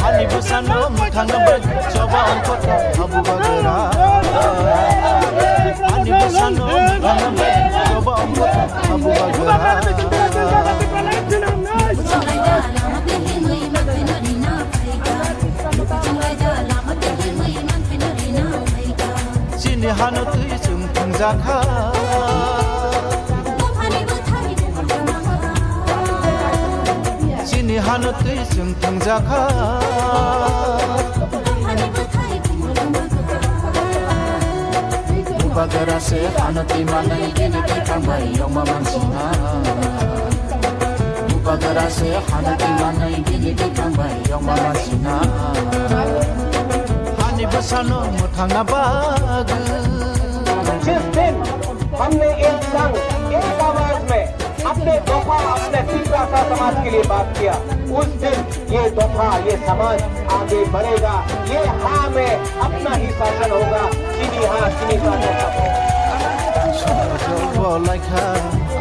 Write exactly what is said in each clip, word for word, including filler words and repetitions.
Ani bwsano mwthangna bagwi choba ongkha ta abu bagra. Ani bwsano mwthangna bagwi choba ongkha ta abu bagra. Chini hano twi chwng thwngjakha. Chini hano twi chwng thwngjakha. Bubagra se hano twi manwi bini bwkhang bai yongma mansina. Bubagra se hano twi manwi bini bwkhang bai yongma mansina. Ani bwsano mwthangna bagwi. जिस दिन हमने एक संग, एक आवाज में अपने दोफा, अपने तिपरासा समाज के लिए बात किया, उस दिन ये दोफा, ये समाज आगे बढ़ेगा। ये हाँ में अपना ही शासन होगा। चीनी हाँ, चीनी शासन। Sono jugo laikha,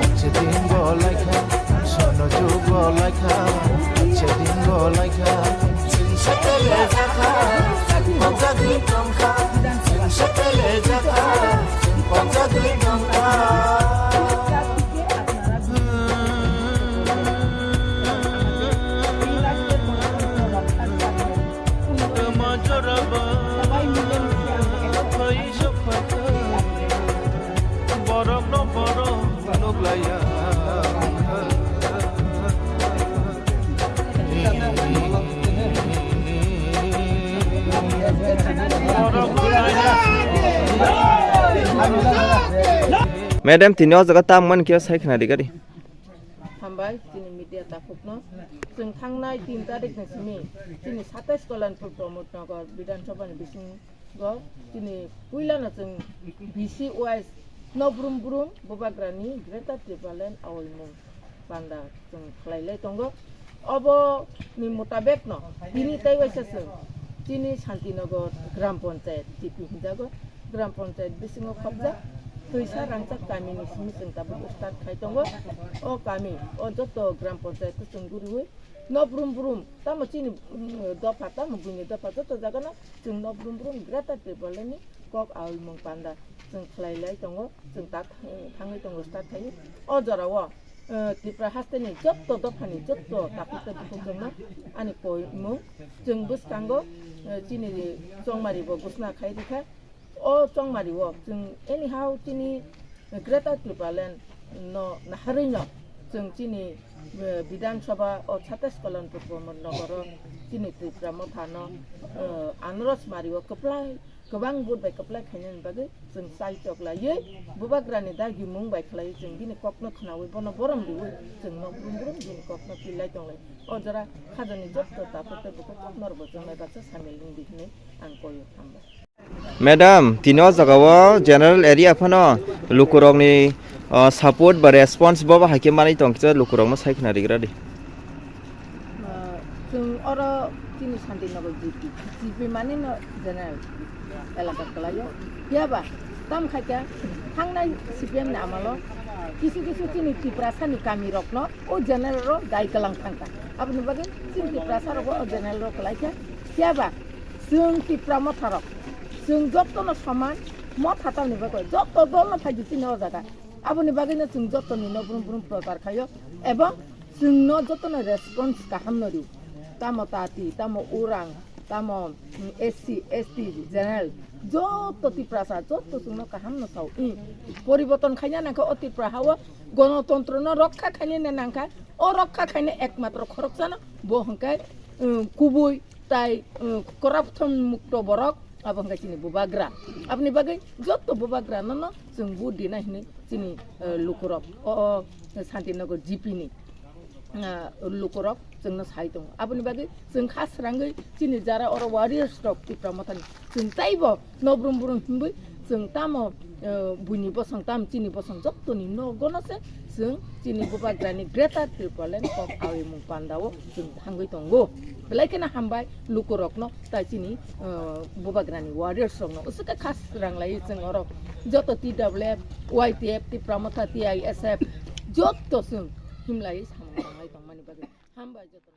anche dingo laikha. Sono jugo laikha, anche dingo laikha. Sing setele jakha, sing pokjagwi tongkha. Sing setele jakha, sing pokjagwi tongkha. Madam, tini o jaga tamo mani khe sai khna ri gari. Hambai, chini media takhukno. Chwng thangnai tin tarikni simi chini satais Kalanpur Pramod Nagar Bidhan Sabha ni bisingo chini puilano chwng B C wise no brum brum Bubagrani Greater Tipraland aoimung panda chwng khlai lai tongo. Obo ni mutabek no tini tei waisa chwng chini Shantinagar Gram Panchayat G P hinjago. Gram Panchayat bisingo khopjak twisa rangchak kami ni simi chwng tabuk start khai tongo. O kami, o joto Gram Panchayat o chwng guriwi no brum brum tamo chini, mm, dopha tamo buini dopha joto jaga no chwng no brum brum Greater Tipraland ni kok aoimung panda chwng khlai lai tongo, chwng ta thang-, thangwi tongo start khai. O jora o eh, Tripura hasteni jotto dophani jotto takhuk tei bukhuk rokno ani koimung. Chwng bwskango, eh, chini chongmari bo gwsna khai rikha. O chongmari o chwng anyhow chini Greater Tipraland no naharwi no chwng chini, eh, Bidhan Sabha o satais Kalanpur Pramod Nagar o chini Tipra Motha no, eh, anaros mari o kwplai kwbang vote bai kwplai khainani bagwi chwng chai tok laiwi Bubagrani dagimung bai khlaiwi chwng bini kokno khnaui bono borom riui chwng nok brum brum bini kokno pillai tonglai. O jora khajani jotto takhuk tei bukhuk norokbo chwng naibacha samil wngdi hwnwi ang koio, hambai. Madam, tini o jaga o general area phano lukurokni, o, support ba response bo bahai khe manwi tong khe lukurokno sai khna rigra di. Ah, chwng oro chini Shantinagar G P, G P mani no general elaka kwlaio. Phiya ba, tam khai khe thangnai C P M ni amalo kisu kisu chini Tiprasa ni kami rokno o general ro dai kwlang thang kha. Aboni bagwi chini Tiprasa rok o general ro kwlai kha. Phiya ba, chwng Tipra Motha rok, chwng joto no soman Motha tamni bagwi joto dol no phai di chini o jaga. Aboni bagwi no chwng joto ni no brum brum prochar khaio. Ebong chwngno jotono response kaham no rw. Tamo tati, tamo urang, tamo, mm, S C, S T, general, joto Tiprasa, joto chwngno kaham no sao. I, poriborton khaina nangkha o Tripura hao, gonotontro no rokha khaina nangkha, o rokha khaina ekmatro khoroksano, bo hwnkhe, mm, kubui tai, mm, corruption mukto borok, Abo wngkha chini bubagra. Aboni bagwi joto bubagra no no chwng vote dina hinwi chini, eh, lukurok o, o Santinagar G P ni, ah, lukurok chwngno sai tongo. Aboni bagwi chwng kha srangwi chini jara oro warriors rok Tipra Mothani chwng taibo nobrum brum hinwi chwng tamo, eh, buini bosong tam chini bosong jotoni nogono se chwng chini bubagrani Greater Tipraland kok awi mung pandao chwng thangwi tongo. Belai kheno hambai lukurokno tai chini, eh, bubagrani warriors rokno uswkhe kha sranglaiwi chwng oro joto T W F, Y T F, Tipra Motha, T I S F joto chwng himlaiwi samung tanglai tongmani bagwi hambai joto.